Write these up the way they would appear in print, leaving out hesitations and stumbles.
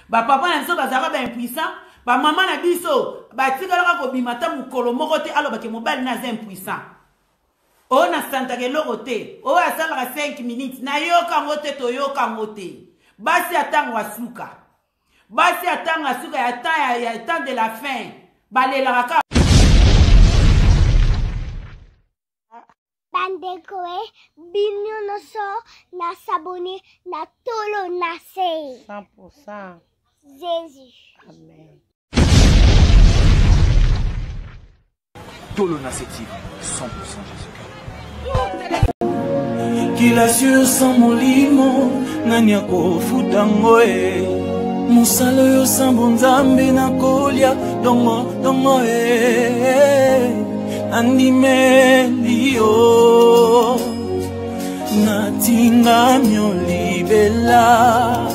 Bapapa na biso bazalaka baimpuissant, bamama na biso batikalaka kobima ata mokolo moko te alobake mobali na aza impuissant. Oyo nasantaka eloko te, oyo asalaka 5 minutes, nayoka yango te, toyoka yango te. Basi ya ntango ya suka, basi ya ntango ya suka ya temps ya, ya temps de la fin balelaka kaka. Bandeko e bino nyonso na s'abonner na tolo na se. 100%. Jésus. Amen. Tolo na se TV, 100% Jésus-Christ. Qu'il assure sans molimo nani akofuta ngo e mosala oyo sambo nzambe nakolia dongo dongo e nandimeli yo natingami olibela.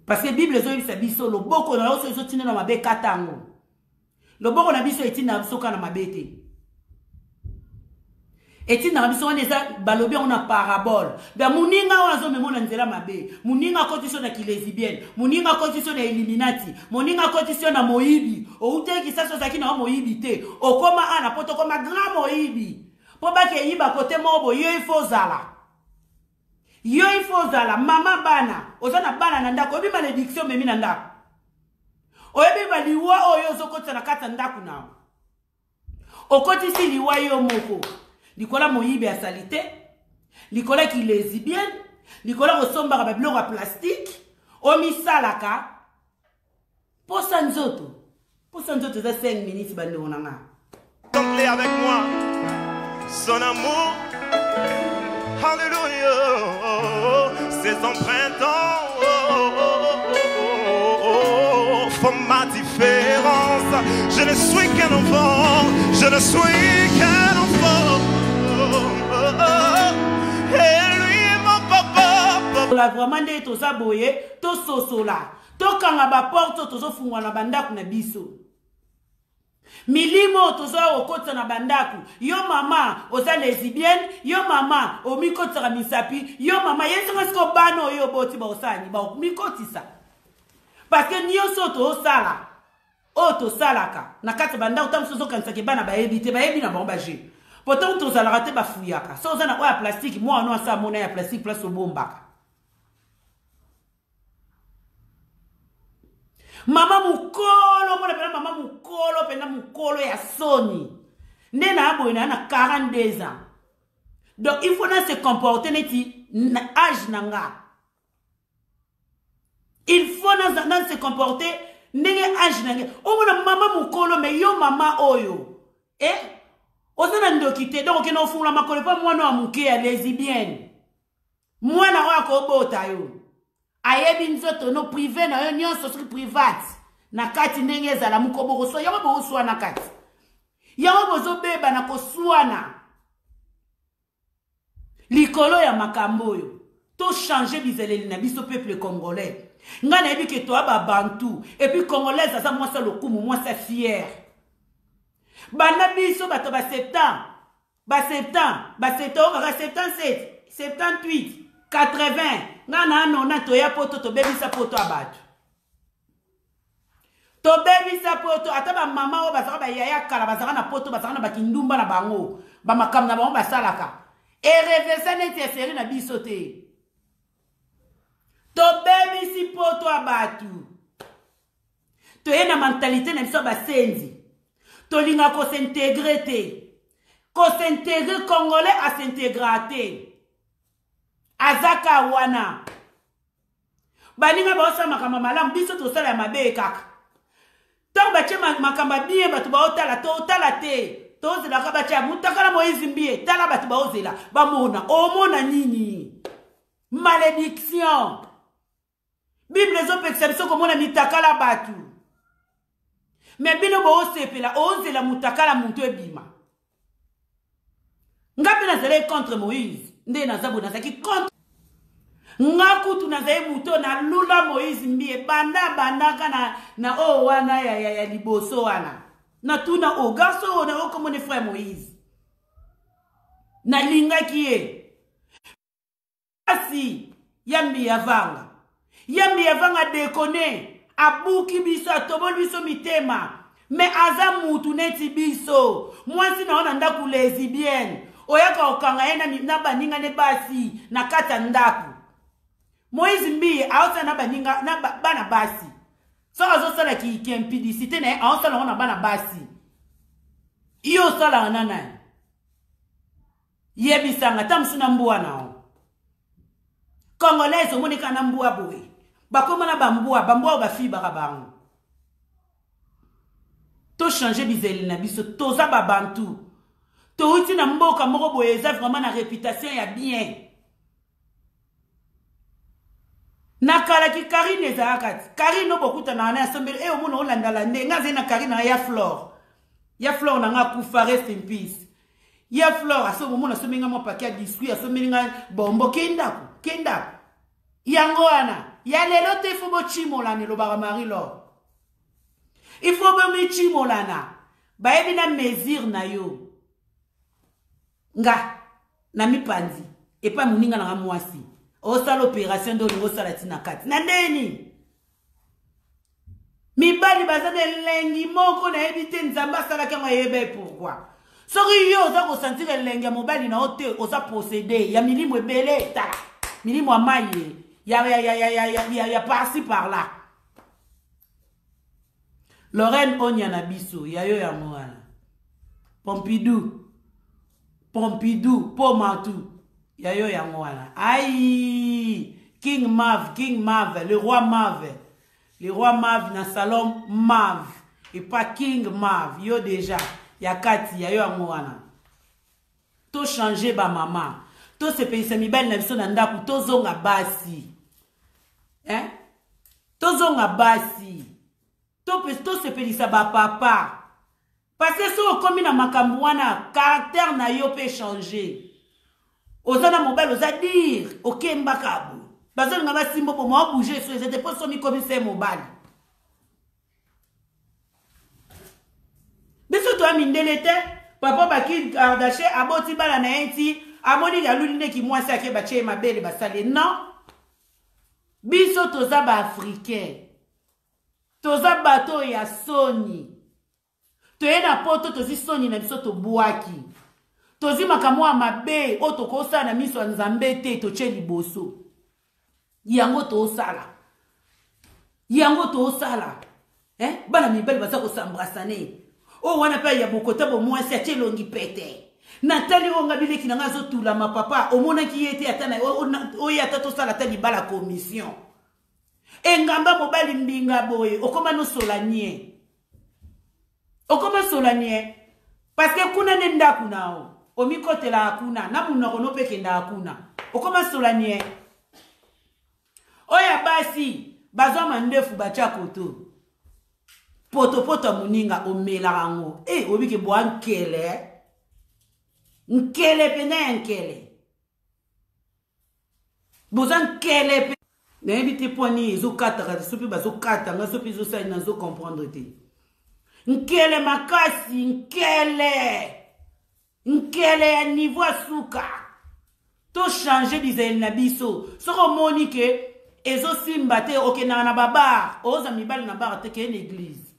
Parce que Bible ezoyebisa biso loboko na yo soki ezotinda na mabe, kata yango. Loboko na biso etindaka biso kaka na mabe te, etindaka biso wana eza balobi yango na parabole. Da moninga oyo azomema na nzela mabe, moninga akotisi yo na kilesibienne, moninga akotisi yo na illuminati, moninga akotisi yo na moyibi. Outeki kisasi, ozalaki na yo moyibi te, okoma ana po tokoma grand moyibi mpo bakeyiba kote moko boye. Yo ifo ozala, yo ifo ozala mama bana, oza na bana na ndako, oyebi malédiction omemi na ndako, oyebi baliwa oyo ozokotisa na kati ya ndako na yo. Okotisi liwa yo moko likola moyibi asali te, likola kilesibienne, likola kosombaka babiloko ya plastique, omisalaka posa nzoto. Posa nzoto eza 5 minutes, bandeko na nga. Contemplez avec moi son amour. Alléluia. Ses empreintes font ma différence. Je ne suis qu'un enfant. Je ne suis qu'un enfant. Et lui est mon papa. La vraiment nde toza boye, tososola, tokanga baporte oyo tozofungwa na bandako na biso. Milimo oyo tozoya kokotisa na bandako, yo mama oza lesbienne, yo mama omikotisaka misapi, yo mama yesonga siko bana oyo oboti baosala nini? Baomikotisa, parce que nyonso oyo tozosala, oyo tosalaka na kati ya bandako, ntango mosusu ozokanisaka bana bayebi te, bayebi na bango baje. Po ntango tozalaka te, bafuyaka. So oza na oyo ya plastique, mwana no asa amona ya plastique place obombaka. Mama mokolo mona mpena, mama mokolo mpena, mokolo ya soni nde na boye na na 42 ans. Donc il faut na se comporter neti na age na nga, il faut na, na se comporter ndenge age na ngai. Omona mama mokolo, me yo mama oyo e oza na ndoki te. Donc okende ofungola makolo mpo mwana ya moke ya lesbienne, mwana oyo akobota yo, ayebi nzoto no privé na yo nyonso, soki private na kati ndenge ezala moko bokoswa yango, bokoswana kati yango, bozobeba na koswana likolo ya makambo oyo. Tochange bizaleli na biso, peuple congolais. Ngai nayebi ke toya babantu, et puis congolaise aza mwasi ya lokumu, mwasi ya fière. Banda biso bato ba 70, ba 70, ba 70 oyo kaka 77, 78, 80, ngai na nona, toya poto, tobebisa poto ya bato, tobebisa poto. Ata bamama oyo bazalaka bayaya kala, bazalaka na poto, bazalaka na bakindumba na bango, bamakambo na bango basalaka erevesa neti ya seri na biso te. Tobebisi poto ya bato, toye na mentalité na biso ya basenzi. Tolinga kos'intégrer te, kos'intégrer. Congolais as'intégra te, azaka wana. Baninga baosala makambo malamu, biso tosala ya mabe kaka. Ntango batie makambo ya bien, bato baotala, totala te, tozelaka batia mutakala Moïse Mbie. Tala bato baozela bamona, omona nini? Malédiction. Bible ezopekisa biso komona mitakala bato, me bino boosepela, ozela mutakala moto ebima. Nga mpe nazalaki contre Moïse, nde naza boye, nazalaki contre. Nga kutu nazali moto nalula Moïse Mbiye banda bandaka na, na oyo wana ya, ya, ya liboso wana. Natuna o oh, garçon oyo na okomone frère Moïse. Nalingaki ye. Pasi ya Mbiya Vanga. Ya Mbiya Vanga dekone abuki biso atoboli biso mitema me aza mutu neti biso mwasi na yo na ndako lesbienne oyaka kokanga ye na, na baninga ne basi na kati ya ndako moïse mbiye aosala na baninga na ba, bana basi soki azosala kiimpudicité na ye aosala yango na bana basi yo osalaka na nani yebisanga ata mosu na mbwa na yo congolaise omoni kaka na mbwa boye bakoma na bambwa bambwa oyo bafibaka bango tochange bizaleli na biso toza babantu touti na mboka moko boye eza vraiment na réputation ya bien na kala ki karine ezalaka ti karine oyo bokutanaka na asombeli e omona olandala nde nga azali na karine na ya flore ya flore na nga akufa rest in peace ya flore aso omona asombeli nga mwa pake ya biscuit asombeli nga bombo kendako kendako yango wana ya lelo te fo bocimolana elobaka marie lor il faut bomicimolana bayebi na mesure na yo nga na mipanzi epai moninga na nga mwasi osala operation nde olingi osala ntina kati na ndenge nini mibali baza na elengi moko nayebi te nzambe asalaki yango ayeba ye pourkui soki yo oza kosentir elengi ya mobali na yo te oza posede ya milimo ebele tala milimo ya mai ye ya, ya, ya, ya, ya, ya, ya, ya parci par là Lorraine Onya na biso ya yo yango wana Pompidou Pompidou po mantu ya yo yango wana ai King Mav King Mav le roi Mav le roi Mav na salon Mav et pas King Mav yo déjà ya kati ya yo yango wana to changer ba mama tosepelisa mibali na biso na ndako tozonga basi eh? tozonga basi tosepelisa bapapa parce soki okomi na makambo wana caractère na yo mpe change oza na mobali oza dire okembaka bo bazolinga basimba bo mwa bouge so eza te mpo so mikomisa ye mobali biso toya mindele te papa baki kardashe aboti bana na ye nti amoni aluli nde kimwasi ake batie ye mabele basali ye non biso toza baafricain toza bato oyo ya soni toye na poto tozwi soni na biso tobwaki tozwi makambo ya mabe oyo tokosala na miso ya nzambe te totye liboso yango tosala yango tosala eh? bana mibali baza kosambrasane oyo wana mpe ya bokota bomwasi atye elongi pete natali oyo nga bileki na nga azotulama papa omonaki ye te ata oye ata tosala ata libala commission engamba mobali mbinga boye okoma nosola nie okoma sola nie parce que kuna nde ndako na yo omikotelaka kuna na monoko no mpe ekendaka kuna okoma sola nie oyo ya basi bazwa mandefu batya koto potopoto ya moninga omelaka yango e eh, obiki bwa nkele nkele mpenza ya nkele boza nkele mpe nayebi te mpo nini ezokataka so mpe bazokata nga so mpe ezosali nazo comprendre te nkele makasi nkele nkele ya niveau ya suka tochange bizaleli na biso soki omoni ke ezosimba te okendaka na babar oza mibali na bar te kende na eglise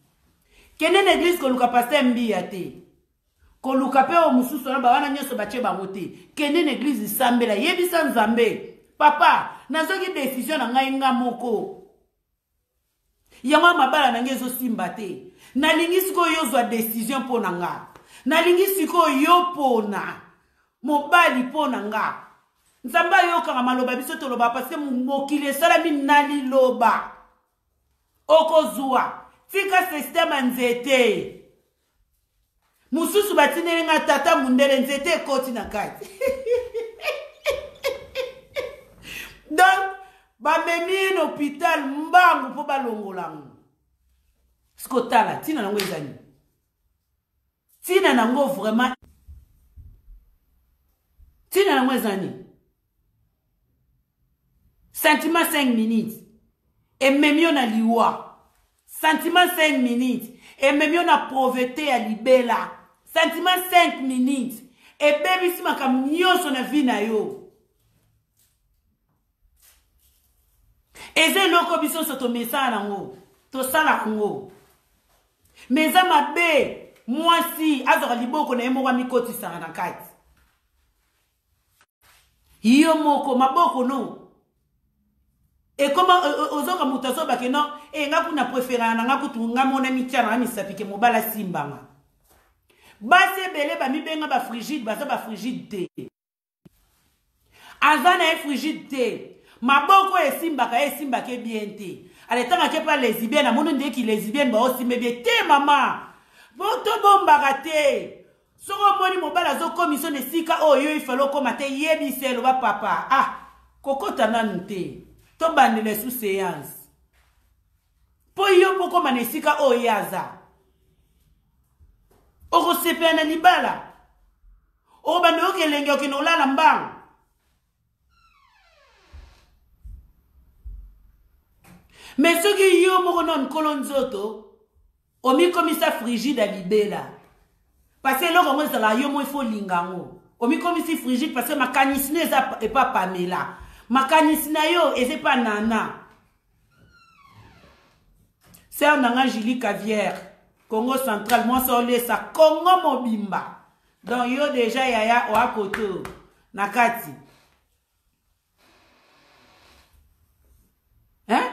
kende na eglise koluka paster mbiya te koluka mpe oyo mosusu wana bawana nyonso batye bango te kende na eglize sambela yebisa nzambe papa nazwaki desizio na ngai nga moko yango mabala na ngai ezosimba te nalingi sikoyo yo ozwa desizio mpo na nga nalingi sikoyo yo pona mobali mpo na nga nzambe ayokaka maloba biso toloba parceke mokili esalami na liloba okozwa tika systeme ya nzete mosusu batindeli nga tata mundele nzete ekoti na kati donc bamemi ye na hôpital mbangu mpo balongola yango sikotala ntina nango eza nini ntina nango vraiment ntina nango eza nini. Sentiment 5 minutes ememi yo na liwa. Sentiment 5 minutes ememi yo na pauvreté ya libela. Sentiment 5 minutes ebebisi makambo nyonso na vie na yo. Eza eloko biso nyonso tomesana nango, tosalaka yango. Mais eza mabe mwasi azwaka liboko na ye moko amikotisaka na kati. Yo moko maboko no ekoma ozoka moto azoba ke non e nga kuna préférana na nga kutu nga mona mitia na nga misapi ke mobali asimba nga. Basi ebele bamibenga ba frigide, baza ba frigide te. Aza na ye frigide te. Maboko oyo esimbaka ye esimbaka ye bien te. Ale ntango ake pa lesbienne amoni nde ki lesbienne baosimbe bien te mama. Po tobombaka te. Soki omoni mobali azokomisa na esika oyo yo ifale okoma te, yebisa ye, loba papa, ah, kokota nanu te. Tobandela esu séance. Po yo mpo okoma na esika oyo ye aza. Okosepela na libala. Okobanda oyoka elengi okende olala mbangu. Mais soki yo moko na nkolo nzoto omikomisa frigide ya libela, parce que eloko yango ezalaka yo moko il faut olinga yango. Omikomisi frigide parce que makanisi na yo eza epa Pamela, makanisi na yo eza epa Nana. Sœur na nga Julie Cavière, Congo Central, mwasi olesa Congo mobimba. Donc yo déjà yaya oa koto na kati. Hein?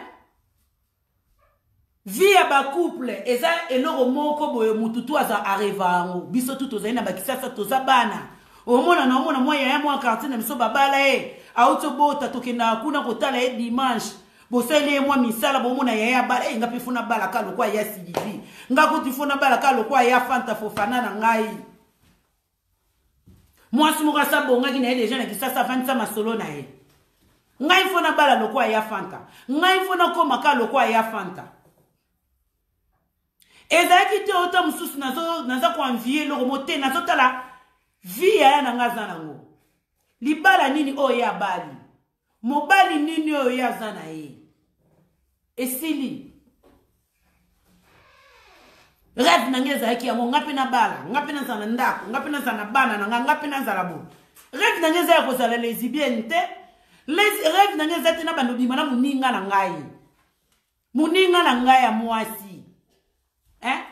Vie ya ba couple eza eloko moko boye mutu tu aza areva yango. Biso tu tozali na ba Kisasa toza bana. Omona na omona mwa yaya mwa quartier na biso babala ye. Auti obota tokendaka kuna kotala ye dimanche. Bosaleli ye mwa misala bomona yaya abala. Eh, nga pe fona bala ka lokwa ya Sylvie. Nga kutu fona bala ka lokwa ya Fanta Fofana na ngai. Mwasi moko asa bongaki na ye deja na Kisasa afandisa masolo na ye. Ngai fo nabala lokwa ya Fanta. Ngai fo nakoma ka lokwa ya Fanta. Ezalaki te ota mosusu naza koenvie eloko mo te, nazotala vie yaya na ngai aza nango. Libala nini oyo ye abali? Mobali nini oyo ye aza na ye? Esili. Rêve na ngai ezalaki yango, ngai mpe nabala, ngai mpe nazala na ndako, ngai mpe nazala na bana na ngai, ngai mpe nazala boye. Rêve na ngai eza ya kozala lesbienne te. Rêve na ngai eza te na bando bima na moninga na ngai. Moninga na ngai ya mwasi. Hein?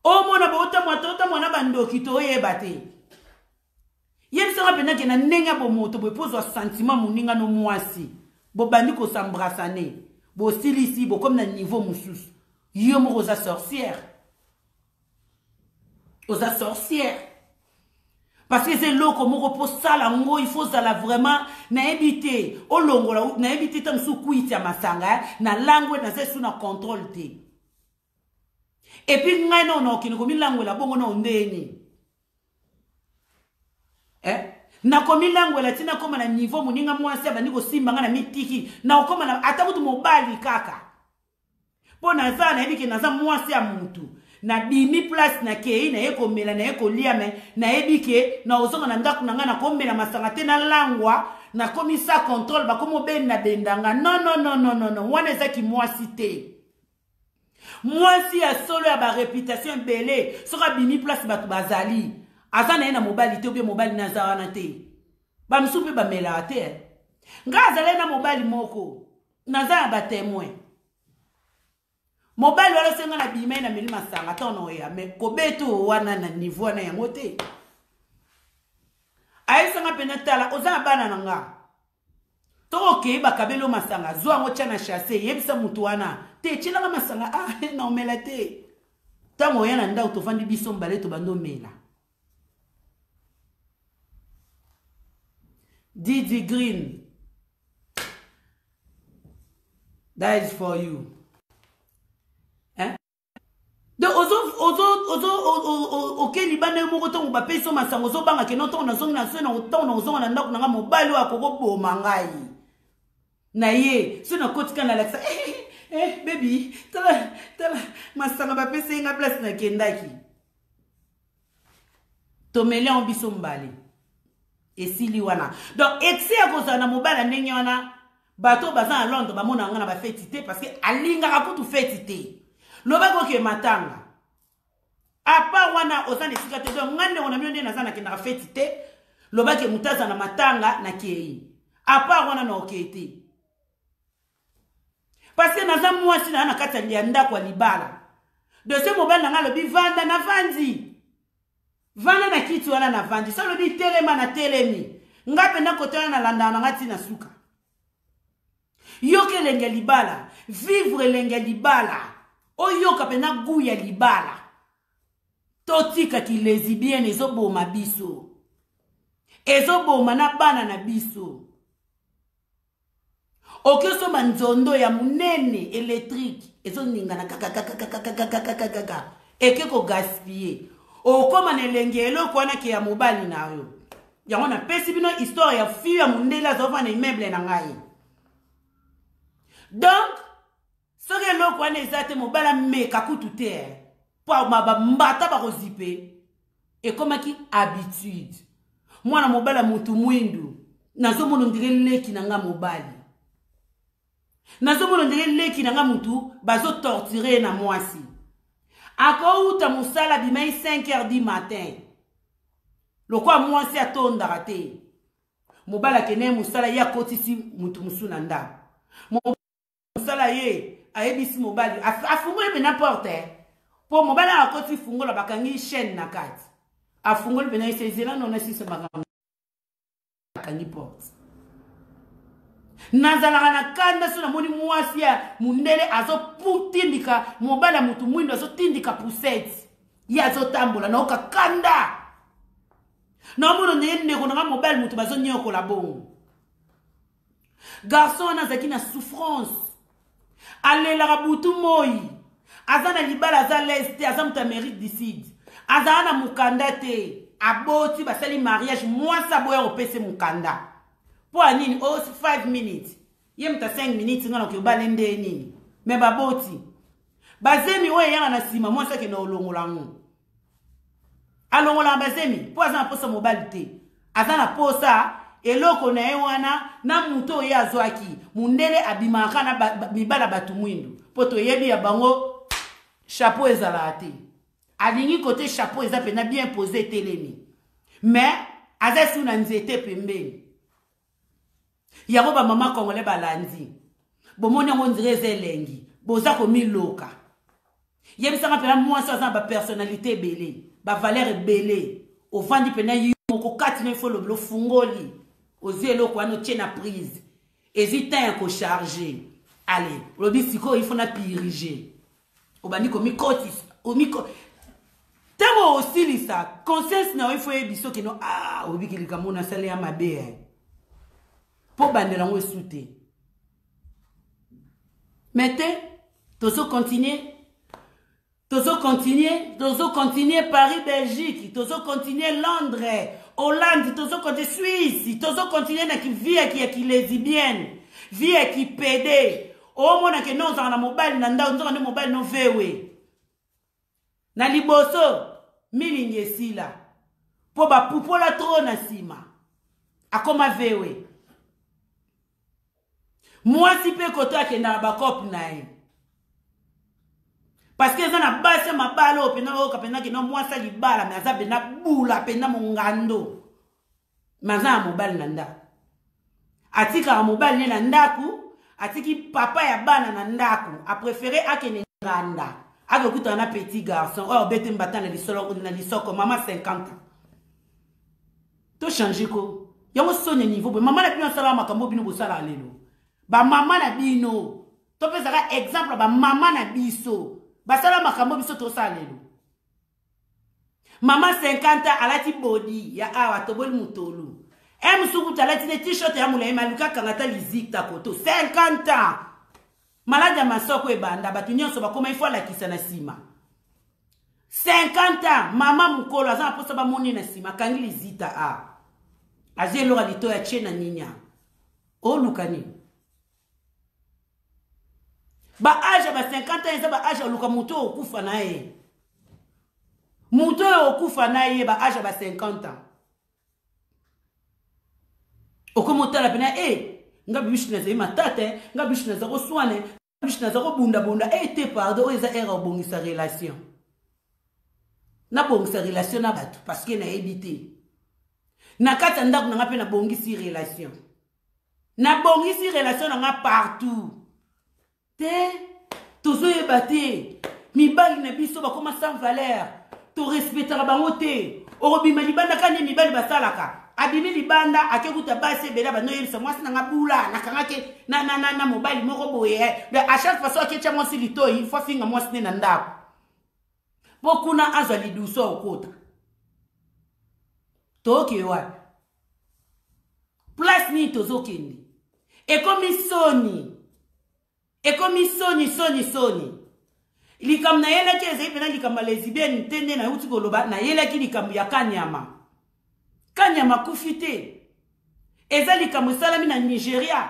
Omona botamwa totamwa na bandoki toyeba te. Yebisaka mpenza ke na ndenge ya bomoto boye mpo ozwa sentiment moninga no mwasi. Bobandi kosambrasane. Bosilisi, bokomi na niveau mosusu. Yo moko oza sorcière. Oza sorcière. Parce que eza eloko moko mpo sala ngo, il faut ozala vraiment, nayebi te, olongola, nayebi te ntango mosusu kwiti ya masanga, na langwe, naza esu na contrôle te. Et puis ngai nao naokende komilangwela bongo nao ndeni. Eh? Nakomilangwela ti nakoma na niveau moninga mwasi abandi kosimba ngai na mitiki, nakokoma na ata kutu mobali kaka. Mpo naza nayebi ke naza mwasi ya mutu. Nabimi place nakei, naye komela, naye kolia, me nayebi ke nakozonga na ndako na ngai, nakomela masanga te, nalangwa, nakomi sa contrôle, bakomi obenda benda nga. Non, non, non, non, non, non. Wana eza kimwasi te. Mwasi ya solo ya ba réputation ebele, soki abimi place bato bazali, aza na ye na mobali te, ou bien mobali na aza wana te. Ba misusu mpe bamelaka te. Nga azalaki na mobali moko, naza na ba témoin. Mobali wana soki nga na bima ye na meli masanga ntango na oya, mais kobeta oyo wana na niveau wana yango te. Ayebisanga mpenza, tala, oza na bana na nga. Toko okei bakabeli yo masanga, zwa yango tia na chasse, yebisa mutu wana te, tielanga masanga, ah, na omela te. Ntango oya na ndako tovandi biso mbale tobandi omela. Didi Green, that is for you. Hein? Donc, ozo, ozo, ozo, ozo, oke libanda yo moko ntango bapesi yo masanga, ozobanga ke no ntango nazongi na se, ntango nazonga na ndako na ngai, mobali oyo akokoboma ngai. Na ye, so nakoti kaka nalakisa, eh, eh, eh, baby, tala, tala, masanga bapesi ye ngai place nakendaki. Tomeli yango biso mbale. Esili wana. Donc excès ya kozala na mobali ya ndenge wana, bato baza na Londres bamona nga na bafeti te parce que alingaka kutu feti te. Lobaki oke matanga. A part wana oza na esika te. Donc nga ndeko na bino nde naza nakendaka feti te. Lobaki moto aza na matanga na kei. A part wana na okei te. Parce que naza mwasi na na kati ya ndako ya libala. Dossier mobali na nga alobi vanda na vandi. Vanda na kiti wana na vandi. So alobi telema na telemi. Nga mpenza kote wana nalandaka na nga ti na suka. Yoka elenge ya libala, vivre elenge ya libala. Oyoka mpenza goût ya libala. Totika ki lesbienne ezoboma biso. Ezoboma na bana na biso. Oki osomba nzondo ya monene électrique ezoningana kakakakakakakakakaka eke kogaspille, okóma na elenge eloko wana ke ya mobali na yo. Yango napesi bino histoire ya fille ya mondele azova na immeuble na ngai. Donc soki eloko wana eza te, mobali ameka kutu te po mbata bakozipe. Ekomaki habitude. Mwana mobali ya mutu mwindu nazomona ondire leki na nga mobali, nazomona ondire leki na nga mutu bazotorture ye na mwasi. Akouta mosala bimai 5 heures du matin, lokola mwasi atondaka te, mobali akende ye mosala, ye akotisi mutu mosusu na ndako mosala, ye ayebisi mobali afungoli mpenza porte mpo mobali akoti fungola, bakangi chaîne na kati, afungoli mpenza ese ezela nona sisa makambo, akangi porte. Nazalaka na kanda so namoni mwasi ya mondele azotindika mobali ya motu mwindo, azotindika poussette, ye azotambola. Naoka kanda, naomona ndenge ndeko nanga mobali moto bazonyokola bongo. Garçon wana azalaki na souffrance, alelaka butu moi, aza na libala, aza lese te, aza moto Amérique du Sud, azala na mokanda te. Aboti, basali mariage, mwasi aboya kopesa mokanda. Mpo ya nini? O 5 minutes, ye moto ya 5 minutes, nga nakoki obale nde nini? Me baboti bazemi oyo eyaka na nsima, mwasi akende kolongola yango. Alongolaka bazemi mpo aza na posa mobali te, aza na posa eloko na ye wana na moto oyo ye azwaki. Mundele abimaka na mibala bato mwindu mpo toyebi ya bango chapeau ezalaka te. Alingi kote chapeau eza mpenza bien posé, etelemi, mais aza esu na nzete pembeni. Yango bamama congolais balandi, bomoni yango ndire eza elengi, boza komiloka. Yebisanga mpena mwasi aza na bapersonnalité ebele, bavaleur ebele, ovandi mpena yo moko kati na ifo olobela, ofungoli, ozwi eloko wana, otie na prise, ezwi temps ya kocharge. Ale olobi sikoyo ifo na purige, obandi komikotisa ntango osilisa conscience na yo ifo yebi soki no ah, obiki likambo nasali ya mabe mpo bandela yango esu te. Mais te, tozocontinue, tozocontinue, tozocontinue Paris, Belgique, tozocontinue Londres, Hollande, tozocontinue Suisse, tozocontinue na vie ya kilesbienne, vie ya kipede. Omona ke no ozalaka na mobali na ndako, nzoka nde mobali no vewe na liboso milingi esila mpo bapupola tro na nsima akoma vewe. Mwasi mpe koto akendaka bakope na ye parce que eza na basi ya mabala oyo mpenza oyoka mpenza keno mwasi ya libala me aza mpenza bula mpenza mongando, me aza na mobali na ndako, atikaka mobali ne na ndako, atiki papa ya bana na ndako, aprefere akende nganda akokutana na petit garçon oyo obete mbata na lisolo na lisoko. Mama 50 ans, tochange ko yango soni ya niveau boye. Mama na bino asalaka makambo bino bosalaka lelo. Bamama na bino, topesaka exemple, bamama na biso basala makambo biso tosala lelo. Mama 50 ans alati bodi ya awa toboli motolu e mosuku kutu alati ne t-shirt ya molai, maluka akanga ata lizikta koto. 50 ans, maladi ya masoko ebanda, bato nyonso bakoma ifo alakisa na nsima. 50 ans, mama mokolo aza na mposa bamoni na nsima, akangi lizita a azwi eloko ya litoyi atie na nini, a oluka nini? Baage ya ba 50 ans eza baage oluka moto oyo okufa na ye, moto oyo okufa na ye. Baage ya ba 50 ans. Okomi otala pena e eh, nga bibishi nazali matata eh, nga bibishi naza koswana eh, bibishi naza kobundabunda e te pardon oyo eza ere obongisa relation. Nabongisa relation na bato parce que nayebi te. Na kati ya ndako na nga mpe nabongisi relation. Nabongisi relation na nga partout. Te tozoyeba te mibali na biso bakoma sans valeur torespectaka bango te okobima libanda kaka nde mibali basalaka abimi libanda ake kuta basi ebele abandi oyebisa mwasi na nga bula nakangaki na, na, na, na mobali moko boye eh. Donc, à chaque fois so aketya mwasi litoi fo afinga mwasi nde na ndako mpo kuna azwa lidusu akokota tookee wapi place nini tozokende ekomi soni ekomi soni soni soni likambo nayelaki ezali mpena likambo ya lesbienne te nde nauti koloba nayelaki likambo ya kanyama kanyama akufi te eza likambo esalami na nigeria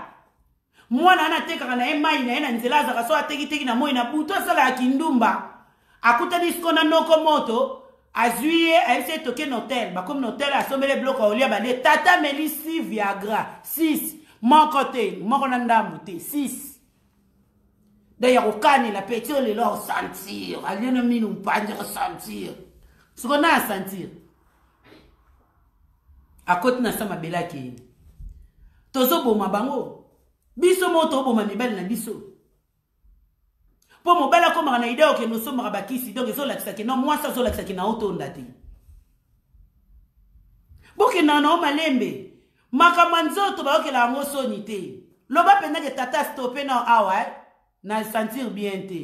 mwana wana atekaka na ye mai na ye na nzela azalaka so atekiteki na moi na butu asalaka kindumba akutani siko na noko moto azwi ye ayebisi ye toke na hotel bakomi na hotel asombele biloko ya olia balie tata ameli 6 viagra 6 moko te moko na ndambu te 6 donc ya kokanela peti oyo lelo akosentir alie na minu mpanzi akosentir siko na asentir akoti na sa mabele akei tozoboma bango biso moko toboma mibali na biso mpo mobali akomaka na idee okende osombaka bakisi donc ezolakisa ke no mwasi azolakisa ke na otonda te bokendaka na yo malembe makambo ya nzoto bayokela yango soni te loba mpenza ke tata stope na awa eh? na sentir bien te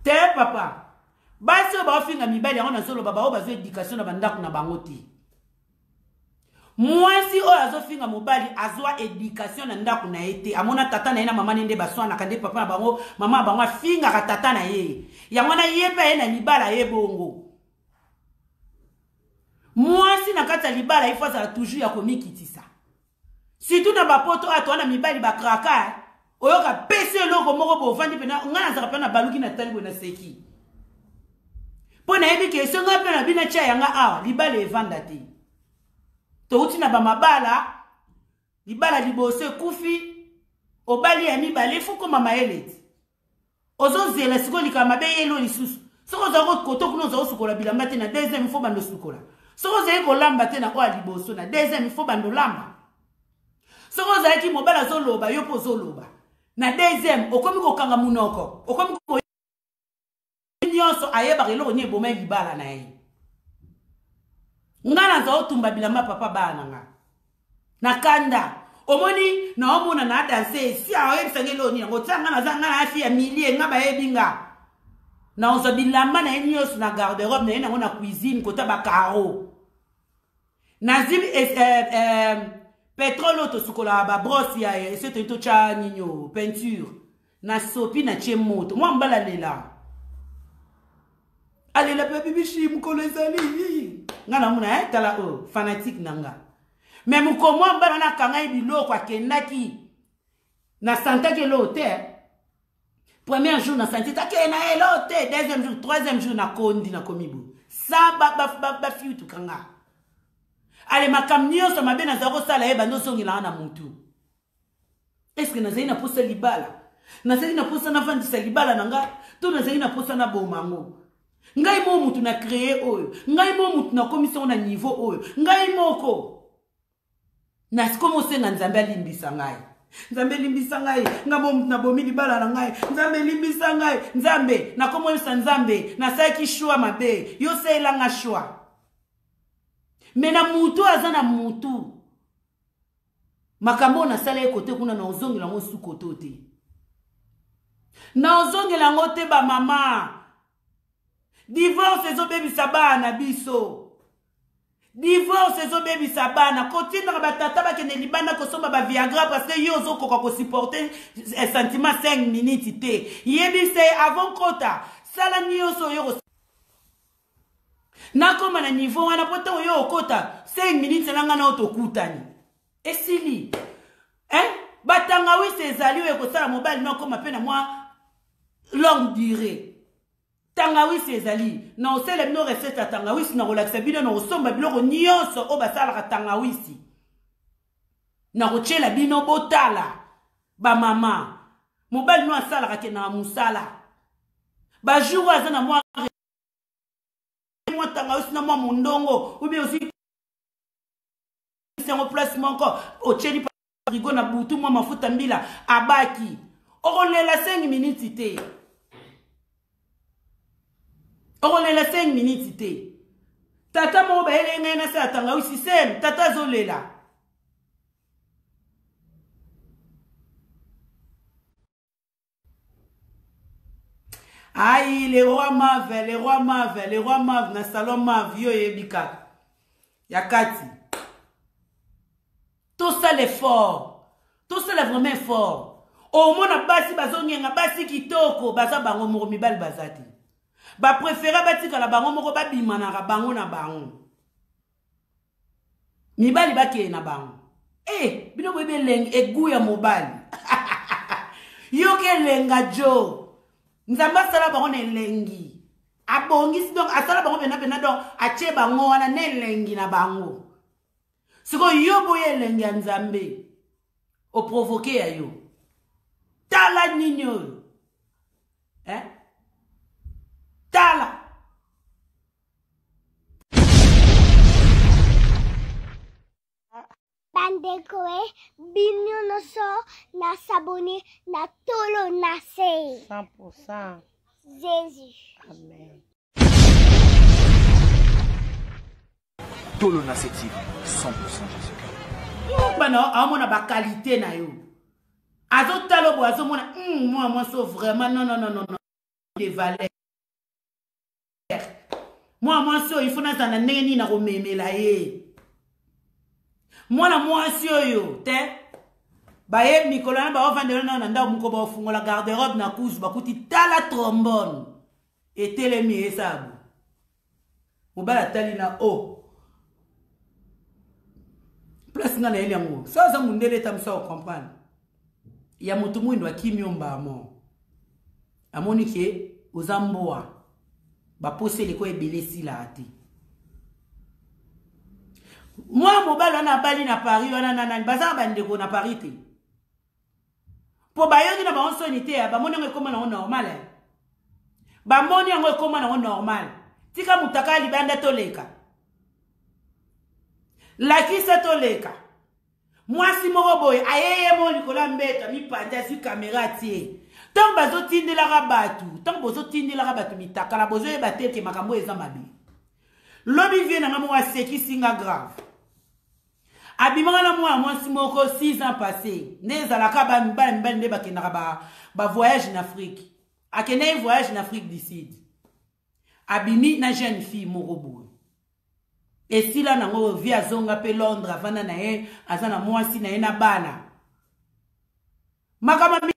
te papa basi oyo baofinga mibali yango nazoloba baoyo bazwa edikatio na bandako na bango te mwasi oyo azofinga mobali azwa edikatio na ndako na ye te amona tata na ye na mama ne nde baswanaka nde papa na bango mama na bango afingaka tata na ye yango wana ye mpe aye na libala ye bongo mwasi na kati ya libala ifo azala toujours ya komikitisa surtout na bapoto awa toa na mibali bakraka eh. oyoka pesi eloko moko bovandi mpena ngai nazalaka mpe na baluki na tali boye naseki mpo nayebi ke so ngai mpe na bino tya yanga awa libala evanda te touti na bamabala libala liboso ekufi obali ya mibale efokoma mayele ti ozozela sikoyo likambo mabe yelo lisusu soki ozali koto kuna ozali kosukola bilamba te na deuxième ifo bando osukola soki ozali kolamba te na oyo ya liboso na deuxième ifo bando olamba soki ozalaki mobali azoloba yo mpe ozoloba na deuxième okomi kokanga monoko okomi nyonso ayebaka eloko nini eboma ye libala na ye nga naza otumba bilamba papa bana na nga na kanda omoni naomona na danse esi aoyebisa nga eloko nini yango tia nga naza nga na fi ya milie nga bayebi nga naozwa bilamba na ye nyonso na garde robe na ye nango na cuisine kota bakaro nazwi eh, eh, eh, petrole oyo tosukolaka babrose ya esi toyi totya nini oyo peinture nasopi natie moto mwa mobali alela alela mpe bibishi mokolo ezali nga namona eh, tala oyo oh, fanatique na nga me mokolo mwa mobali wana akanga ye biloko akendaki nasantaki eloko te premier jour na santi takee na elo te deuxième jour troisième jour nakondi nakomi boye sa bafiutuka nga ale makambo nyonso mabe nazala kosala ye bandi ozongelanga na motu estce nazali na mposa libala nazali na mposa navandisa libala na nga to nazali na mposa naboma yango ngai moko motu na kreye oyo ngai moko motu nakomisa yango na niveau oyo ngai moko nasikomi osenga nzambe alimbisa ngai nzambe limbisa ngai nga mo motu nabomi libala na ngai nzambe limbisa ngai nzambe nakomonisa nzambe nasalaki shwa mabe yo salela nga shwa me na mutu aza na mutu makambo oyo nasala ye kote kuna na ozongela yango su koto te na ozongela yango te bamama divorce ezobebisa bana na biso divorce ezobebisa bana kotindaka batata bakende libanda kosomba baviagra parce que yo ozokoka kosupporte eh, sentiment 5 minutes te yebisa ye avant kota sala nyonso oyo nakoma na niveau wana mpo ntango yo okota 5 minutes na ngai na oyo tokutani esili eh? batangawisi ezali oyo ekosala mobali no akoma mpe na mwa longue durée. Tangawisi ezali. Na osala bino recette ya tangawisi, na kolakisa bino na kosomba biloko nyonso oyo basalaka tangawisi. Na kotiela bino botala ba mama. Mobali no asalaka kendaka mosala. Ba jour oyo aza na mwa mwa tangawisi na mwa mondongo ou bien ozwi yango place moko otieli frigo na butu mwa mafuta mbila abaki okolela 5 minutes te okolela 5 minutes te tata moko bayelei ngai nasala tangawisi sem tata azolela Aïe, le roi Mave, le roi Mave, le roi Mave, na salon Mave, yo yebi kaka. Ya kati. Tosala effort. Tosala vraiment effort. Omona basi bazongenga, basi kitoko, baza bango moko mibali baza te. Ba préférer batikala bango moko babimanaka bango na bango. Mibali bakeye na bango. Eh, bino boyebi elengi egu ya mobali. Yoka elenga jo. Nzambe asala bango na elengi. Abongisi donc asala bango pena pena donc atie bango wana na elengi na bango. Sikoyo yo boye elengi ya Nzambe. Oprovoke ya yo. Tala nini oyo? Eh? Tala. Bandeko e bino nyonso na s'abonner na tolo na se. 100%. Jésus. Amen. Tolo na se TV 100% Jésus. Bana amona ba qualité na yo. Azotala boye azomona mm, mwa mwasi oyo vraiment non non non non de valeur. Mwana mwasi oyo ifo nazala na ndenge nini nakomemela ye. Mwana mwasi oyo te baye mikolo wana baovandela nao na ndako moko baofungola garde-robe na kuzu bakuti tala trombone etelemi esabu mobali atali na o oh. Place nga nayeli yango so aza mundele ta mosu akocomprendre ya moto mwindo akimi yo mbamo amoni ke oza mbwa baposi eleko ebele esilaka te mwana mobali wana abali na Paris wana na nani baza na bandeko na Paris te mpo bayoki na bango soni te bamoni yango ekóma nango normal eh. Bamoni yango ekóma nango normal tika mutaka ya libanda toleka lakisa toleka mwasi moko boye ayeye mo likolo ya mbeto amipandi azwi kamera atie ntango bazotindelaka bato ntango bozotindelaka bato mitakala bozoyeba te ke makambo eza mabe lobi vie na nga moko asekisi nga grave abimaka na mwana mwasi moko 6 ans passé nde ezalaka ba mibali mibali nde bakendaka ba, ba voyage na Afrique akendaki voyage na Afrique du Sud abimi na jeune fille moko boye esila nango vie azonga mpe Londres avanda na ye aza na mwasi na ye na bana makambo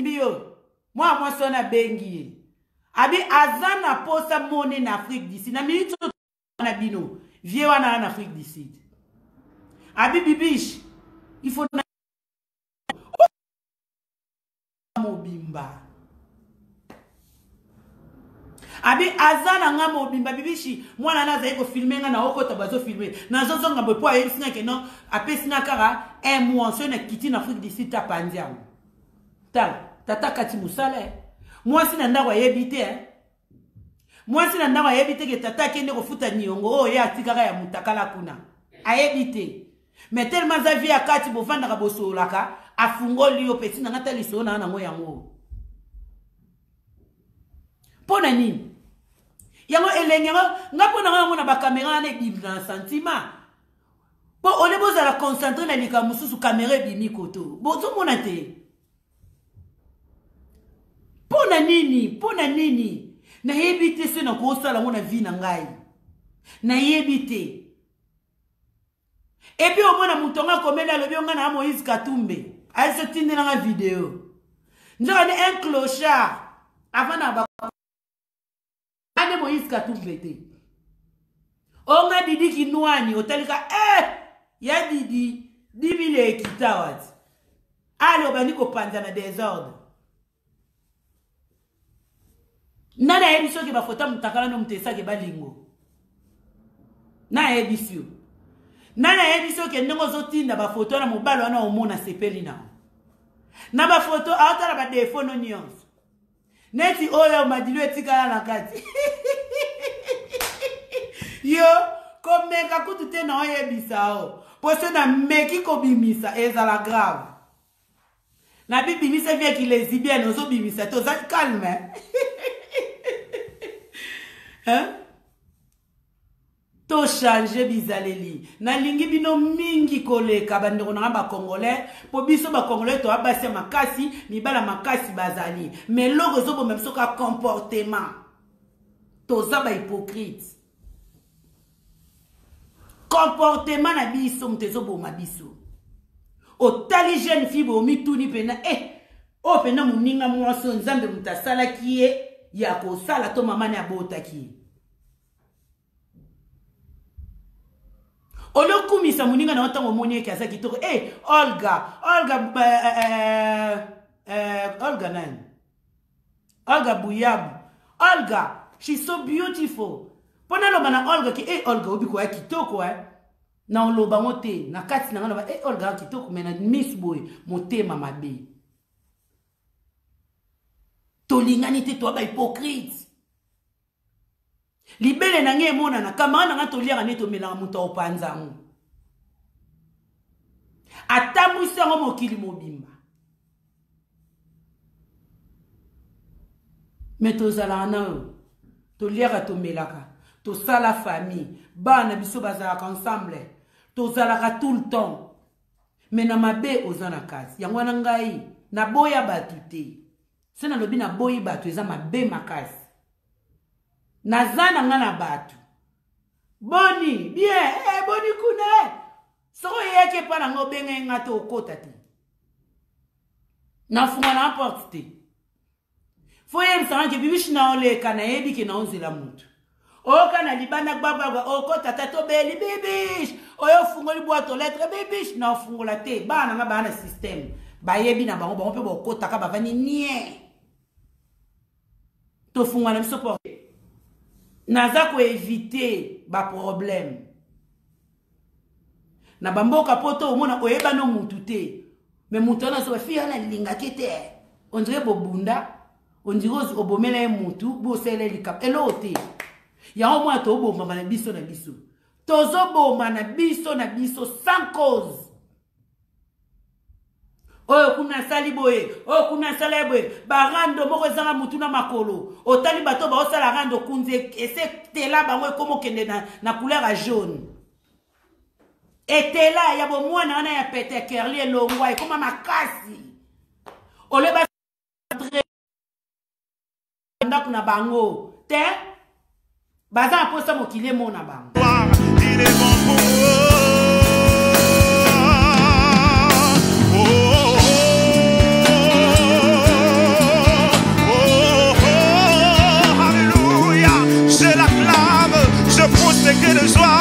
yo mwana mwasi wana abengi ye abi aza na posa mone na Afrique du Sud na minute na bino vie wana na Afrique du Sud abi bibiche il faut na mobimba abi aza na nga mobimba bibishi mwana na azali kofilme nga na okota bazofilme nazozonga boye mpo ayebisi nga ke non apesi nga kaka un mois soki nakiti na Afrique du Sud tapandi yango tala tata kati mosala mwasi na ndako ayebi te mwasi na ndako ayebi te ke tata akende kofuta niongo oyo ye atikaka ya mutakala kuna ayebi te mais tellement aza vie ya kati bofandaka bosololaka afungoli yo peti nanga ta lisolo na nango yango mpo na nini yango elenge yango nga mpo na nga yango na bakamera wana ebimi na sentiment mpo ole bozala concentre na likambo mosusu kamera ebimi koto bozomona te mpo na nini mpo na nini nayebi te soki nakosala yango na vie na ngai nayebi te epuis omona moto yango akomeli alobi yo ngai na Moïse Katumbe ayesi otindelanga video nzoka nde un clochard avant na ba ane Moïse Katumbe te onga Didi Kinwani otalika eh ya Didi 10 000 ekita wati ale obandi kopanza na désordre. Nani ayebi soki bafoto ya mutakala no moto esaki balingo? Na ayebisi yo. Nani ayebi soki ndenge ozotinda bafoto wana mobali wana omona sepeli na na bafoto aotala badefo no nyonso neti oyo madilu etikala na kati yo komeka kutu te na oyebisa o mpo so nameki kobimisa ezala grave. Nabibimisa vie ki lesbienne ozobimisa te, oza calme hein? Tochange bizaleli. Nalingi bino mingi koleka bandeko na nga bacongolais, mpo biso bacongolais toya basi ya makasi, mibala makasi bazali, mais eloko ezoboma biso ka comportement, toza bahypocrite. Comportement na biso moto ezoboma biso. Otali jeune fille boye omituni mpena oyo mpena moninga mwasi oyo Nzambe moto asalaki ye ya kosala to mama ne abotaki ye. Olokumisa moninga na yo ntango omoni eke aza kitoko. Olga, Olga, Olga nani? Olga Buyabu. Olga, she's so beautiful. Mpo naloba na Olga ke Olga obi koya kitoko Na oloba ngo te, na kati na nga loba Olga ya kitoko, mais na miss boye motema mabe. Tolingani te, toa ba hypocrite. Libele na ngai emonana, kamara na ngai toliaka nde tomelaka moto aopanza yango. Atambwisi yango mokili mobimba. Me tozalaka na oyo toliaka tomelaka, tosala famille, bana biso bazalaka ensemble, tozalaka tout le temps. Me na mabe oza na kasi. Yango wana ngai naboya bato te. Se nalobi naboyi bato eza mabe makasi. Naza na nga na bato. Boni bien, boni kuna. Soko oyaki epa na nga obengaki nga te okota te. Nafunga na porte te. Fo yebisa nga ke bibishi na oleka nayebi ke naozela motu. Oyoka na libanda gbagbagba okota ta tobeli bibish. Oyo ofungoli boîte aux lettres bibish na ofungola te. Bana nga bana système. Bayebi na bango bango pe bokotaka bavandi nie. Tofunga na biso porte. Naza ko éviter ba problème. Na bamboka poto omona oyeba no mutu te. Mais mutu wana so fille wana lingaki te. On dirait bobunda, on dirait obomela ye mutu, bosele likap. Eloko te. Yango mwana tobomama na biso na biso. Tozoboma na biso na biso sans cause. Oyo kuna asali boye, oyo kuna asala ye boye, ba rando moko ezanga mutu na makolo. Otali bato baosala rando kunzi ese tela bango ekoma okende na couleur ya jaune. Etela ya bomwana wana ya pete kerli elongwa ekoma makasi. Oleba ndako na bango te baza na posa mokili emona bango. Il est bon pour moi. Oh, oh, oh, oh, alléluia. Je l'acclame, je pousse des cris de joie.